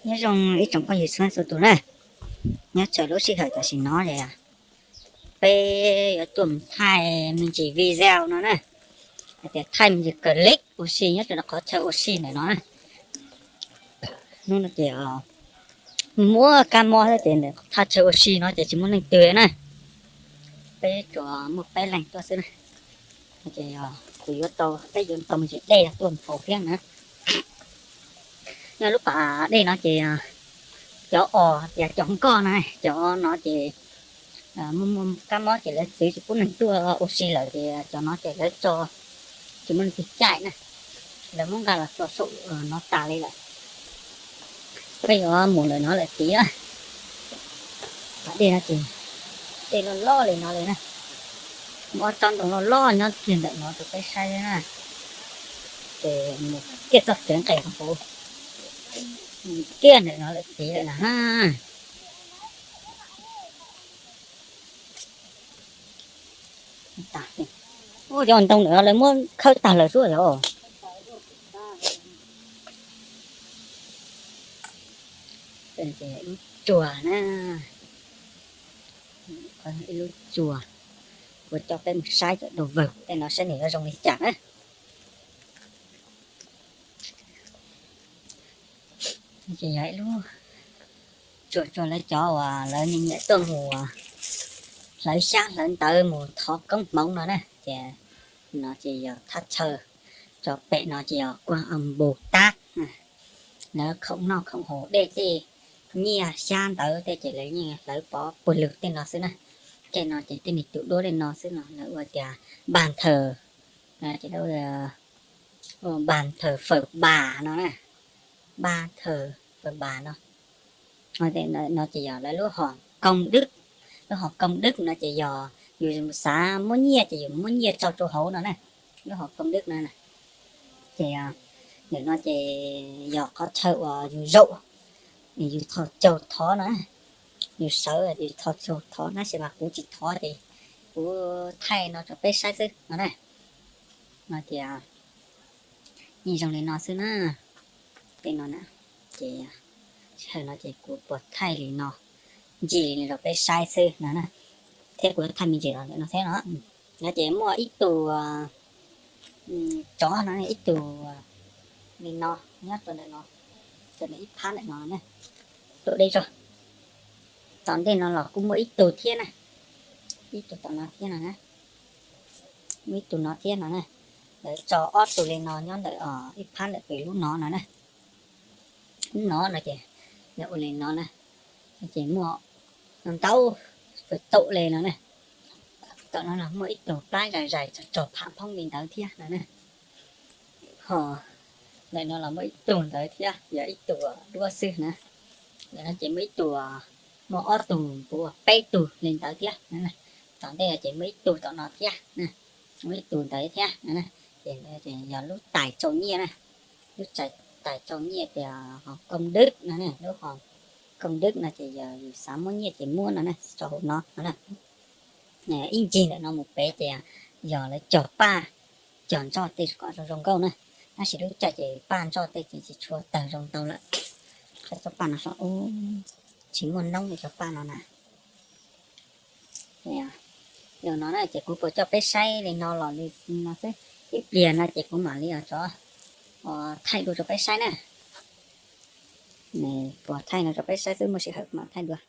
Nyob zoo ib tsoom phooj ywg txhua txhua tus na, nyob rau lub sij hawm tam sim no es peb yuav tuaj mus thaij me ntsis video no na, hais tias thaij me ntsis clip ua si nyob rau qhov chaw ua si ntawm no na. Hnub no ces muab kab mob thiab ces thaj chaw ua si no ces tsis muaj neeg twg na, peb tsuas muaj peb leeg tuaj xwb na. Ces kuv yuav tau, peb yuav tau me ntsis dej tuaj faus thiab na. Nyob lub pas dej no ces cov os tias cov nkoj na, cov no ces muaj muaj kab mob ces lawv txwv tsis pub neeg tuaj ua si lawm ces cov no ces lawv tso tsis muaj leej twg caij na, lawv muab nqa los tso saum no tas li lawm. Peb yuav mus ntawm no lawm tid. Pas dej no ces dej loj loj li no li na, muaj ob tsob ntoo loj loj nyob kiag ntawm no rau peb saib na. Ces mus kiag txoj kev nqes hauv, mus kiag ntawm no lawm tid lawm na. Ua cov ntoo ntawm no lawv muab khawb tag lawm xwb os. Lub tsuas na, ib lub tsuas, kuv coj peb mus saib cov dau vawg tej no saib nws yuav zoo li cas na. Ces yog ib lub tsuas rau lawv cov uas lawv nyiam nyiam tuaj mus hlawv xyab hlawv ntawv mus thov koob hmoov no na. Ces no ces yog thaj chaw, tso pem no ces yog kuag npus tab, lawv khoom noj khoom haus dej tej, nyiaj xyab ntawv tej ces lawv yeej hlawv pov puag lug tej no xwb na. Tej no ces tej me tus duab tej no xwb no lawv ua tias bàn thờ, ces bàn thờ phở bà no na, bàn thờ phở bà no. No ces yog lawv lub hòm công đức, lub hòm công đức no ces yog yus xav muab nyiaj ces yus muab nyiaj tso rau hauv no na, lub hòm công đức no. Ces ntawm no ces yog qhov chaw uas yus zaum, yus thov caug thov no, yus sawv yus thov caug thov na, tab sis mas kuv tsis thov ces kuv thaij no rau peb saib xwb no na. No ces yeej zoo li no xwb na. Tej no na, ces sij hawm no ces kuv puas thaij li no, ncig li no rau peb saib xwb no na. Thiab kuv yuav thaij me ntsis los ntawm no thiab no. No ces muaj ib tug tsov no, ib tug li no nyob rau ntawm no, rau ntawm ib phab ntawm no na, tuaj deb zog. Tom ntej no los kuj muaj ib tug thiab na, ib tug tom no thiab no na, muaj ib tug no thiab no na. Lawv tso ob tug li no nyob ntawm ib phab ntawm pem lub no no na. Lub no no ces ua li no na, ces muaj ntau tus li no na. Tom no los muaj ib tug plab zais zais tso tso pham phoob li ntawd thiab no na. Ho ntawm no los muaj ib tug ntawd thiab, yog ib tug duab xwb na. Ntawm no ces muaj ib tug, muaj ob tug puv peb tug li ntawd thiab. Tom ntej ces muaj ib tug tom no thiab, muaj ib tug ntawd thiab. Ces yog lub tais tsau nyiaj na, lub tais tsau nyiaj tias hòm công đức no, lub hòm công đức no ces yog yus xav muab nyiaj ces muab no na, tso hauv no no na. Ib ncig ntawm no mus pem ces yog lawv cog paj cog ntsoj tej kom zoo zoo nkauj na. Tab sis lub caij ces paj ntsoj tej ces tsis tshua tawg zoo ntau lawm. Tsob paj no tsis muaj noob li cov paj no na. Yog no na ces kuv puas coj peb saib li no los li no xwb, ib pliag no ces kuv mam li tso thaij dua rau peb saib na. Puas thaij no rau peb saib xwb, muaj sij hawm mam thaij dua.